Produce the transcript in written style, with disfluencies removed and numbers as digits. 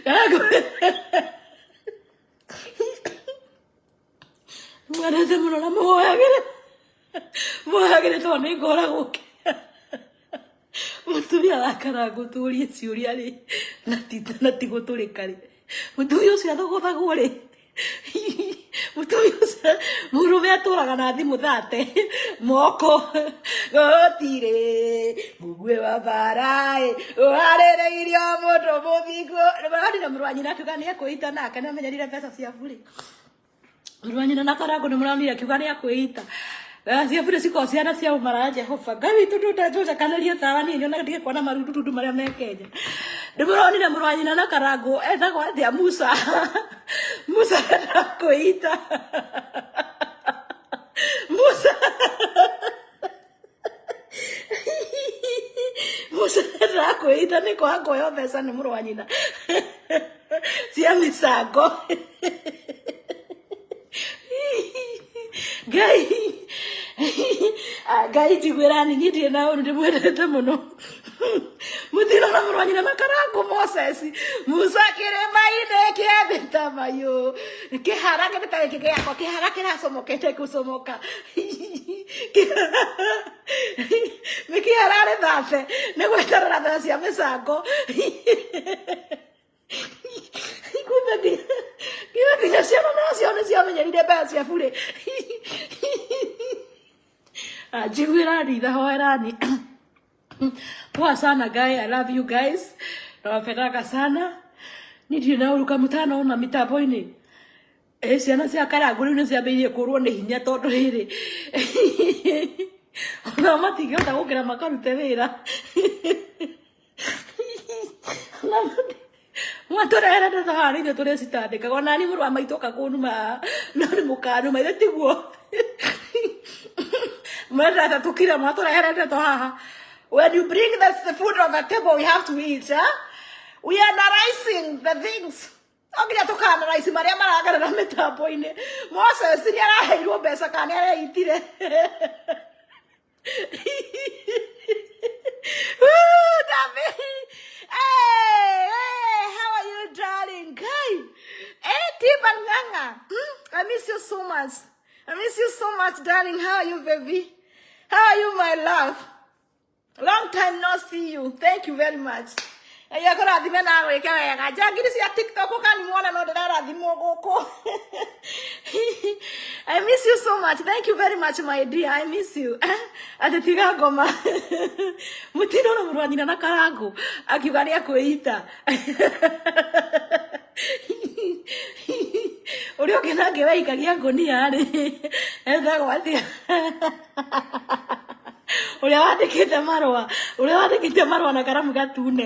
Karangũ mwendete mũno na mũhoyagĩre mũhoyagĩre tondũ nĩ ngoragwo mũtumia wa Karangũ tũrie ciũria rĩ na ti gũtũrĩka rĩ mũtumia ũcio athogothagwo rĩ mũtumia ũcio mũrũme atũraga na thimũ thate moko gũtirĩ mũguĩ wa mbara ĩ ũharĩrĩirio mũndũ mũthingu nĩmaronire mũrũ wa nyina akiuga nĩ ekwĩita nake nĩamenyerire mbeca cia burĩ. Mũrũ wa nyina na Karangũ nĩmũronire akiuga nĩ ekwĩita. Mbeca cia burĩ cikoragwo ciana cia ũmaraya Jehova. Ngai witũ ndũnjakanerie tawa niĩ nyonaga ndige kuona marundurundu marĩa me Kenya. Nĩmũronire mũrũ wa nyina na Karangũ etagwo atĩa Musa. Musa endaga kwĩita. Musa Musa endaga kwĩita nĩ kwaga kuoywo mbeca nĩ mũrũ wa nyina cia mĩcango. Ngai Ngai njiguĩra niĩ ndirĩ na ũru ndĩmwendete mũno. Mũtirona mũrũ wa nyina na Karangũ Moses Musa kĩrĩma-inĩ kĩa mĩtamaiyũ kĩhara gĩtĩ gĩkĩ gĩakwa kĩhara kĩracomokete gũcomoka nĩkĩhara rĩ thathe nĩ gweterera mbeca cia mĩcango. Kumbe nginya ciana nacio nĩ ciamenyerire mbeca cia burĩ. Njiguĩrani tha hoerani. Poa sana guy, I love you guys. Nawapendaga sana. Niĩ ndirĩ na ũru kamũtanona mĩtambo-inĩ. Ĩ ciana cia Karangũ rĩu nĩ ciambĩrĩirie kũrwo nĩ hinya tondũ rĩrĩ onao matingĩhota gũkĩra makarute wĩra. Mwatũrehera ndeto haha nĩ ithuĩ tũrĩcitandĩkaga ona niĩ mũrũ wa maitũ oka kũnuma haha no nĩ mũkanuma ithe tiguo mwendete tũkire mwatũrehera ndeto haha. When you bring the food on the table, we have to eat, huh? We are analyzing the things. No nginya tũka-analyze marĩa maragerera mĩtambo-inĩ. Moses nĩ araheirwo mbeca kana nĩ areitire. Woo, David. Hey, hey, how are you, darling? Hey, hey, Tiba Nganga. I miss you so much. I miss you so much, darling. How are you, baby? How are you, my love? Long time no see you. Thank you very much. Ngai akũrathime na agwĩke wega. Njangiri cia TikTok ũkanimuona no ndĩrarathimwo gũkũ. I miss you so much. Thank you very much, my dear. I miss you. Atĩ tiga ngoma. Mũtino na mũrũ wa nyina na Karangũ akiuga nĩ ekwĩita. Ũrĩa ũngĩ nake waikagia ngũnia rĩ, etagwo atĩa? Ũrĩa wandĩkĩte marũa, ũrĩa wandĩkĩte marũa na karamu gatune.